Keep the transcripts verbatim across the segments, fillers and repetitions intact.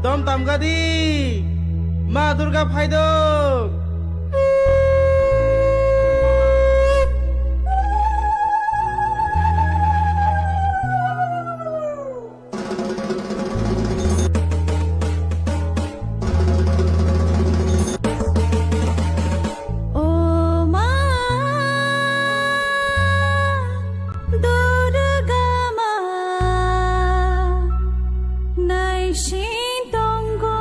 Tom tamgadi, Ma Durga phaidok. O Ma Durga Ma, naising tongo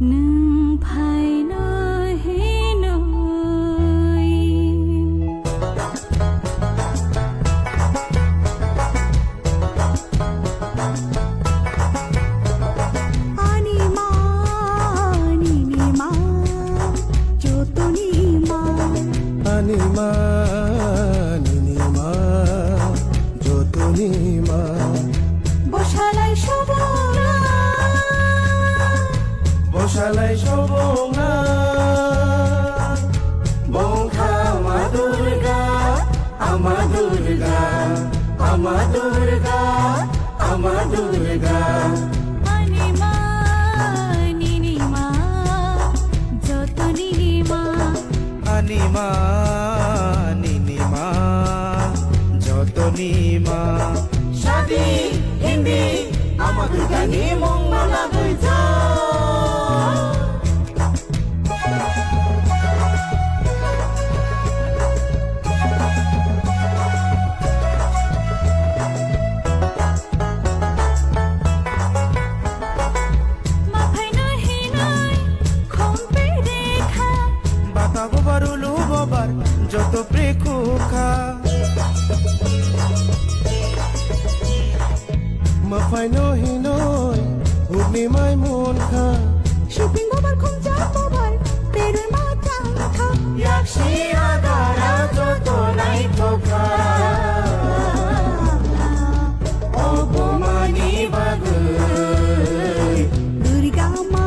nwng phaino hinwi. Ani ma, nini ma, jotoni ma. Ani ma, nini ma, jotoni ma. Bosalai sobonga. Bosalai sobonga. Bongkha Ma Durga, Ama Durga, Ama Durga, Ama Durga. Ani ma, nini ma, jotoni ma. Ani ma, nini ma, jotoni ma. Shadi, Hindi, Ama Durga ni mung ma lagwi ja. Ma phaino hinwi khompe rekha. Bata bobar ulu bobar joto prekhu kha. Ma phaino hinoi hukni mai mon kha. Shiping bobar khumjak bobar teroi ma chang kha. Yaksi agara joto naithok kha. Obo mani bagwi. Durga ma.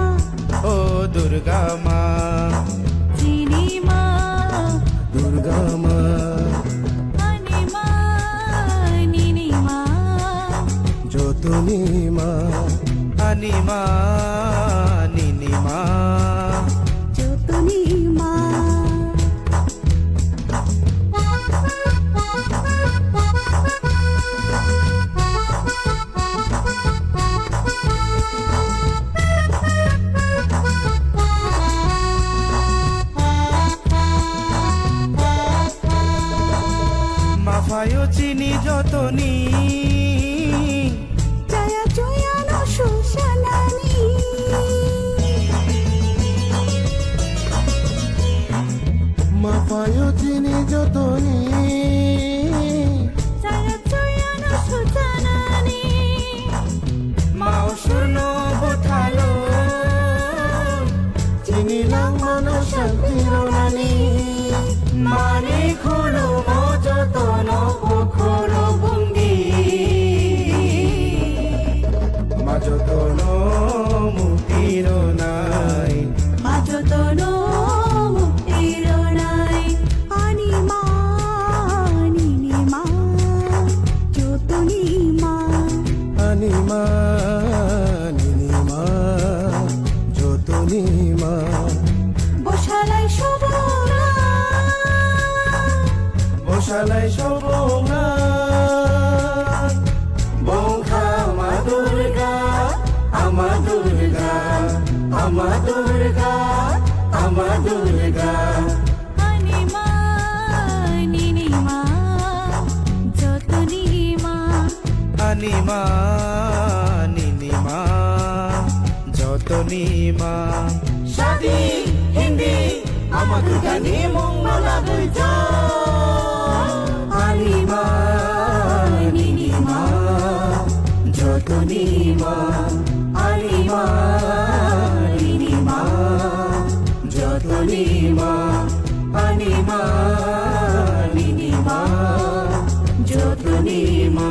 O Durga ma. Chini ma. Durga ma. Ani ma, nini ma. Jotoni ma. Ani ma, nini ma. Jotoni ma. Ma phaio chini jotoni. Chaya chuya no susanani. Ma phaio chini jotoni. Chaya chuya no susanani. Ma usurno buthalo. Chini langmano shanti ronani. Mani khulumo jotono bukhulu bundi. Ma jotono mukti ronai. Ma jotono mukti ronai. Ani ma, nini ma, jotoni ma. Ani ma, nini ma, jotoni ma. Bosalai sobonga. Bosalai sobonga. Bongkha Ma Durga, Ama Durga, Ama Durga, Ama Durga. Ani ma, nini ma, jotoni ma. Ani ma, nini ma, jotoni ma. Shadi, Hindi, Ama Durga ni mung ma lagwi ja. Ani ma, nini ma, jotoni ma. Ani ma, nini ma, jotoni ma. Ani ma, nini ma, jotoni ma.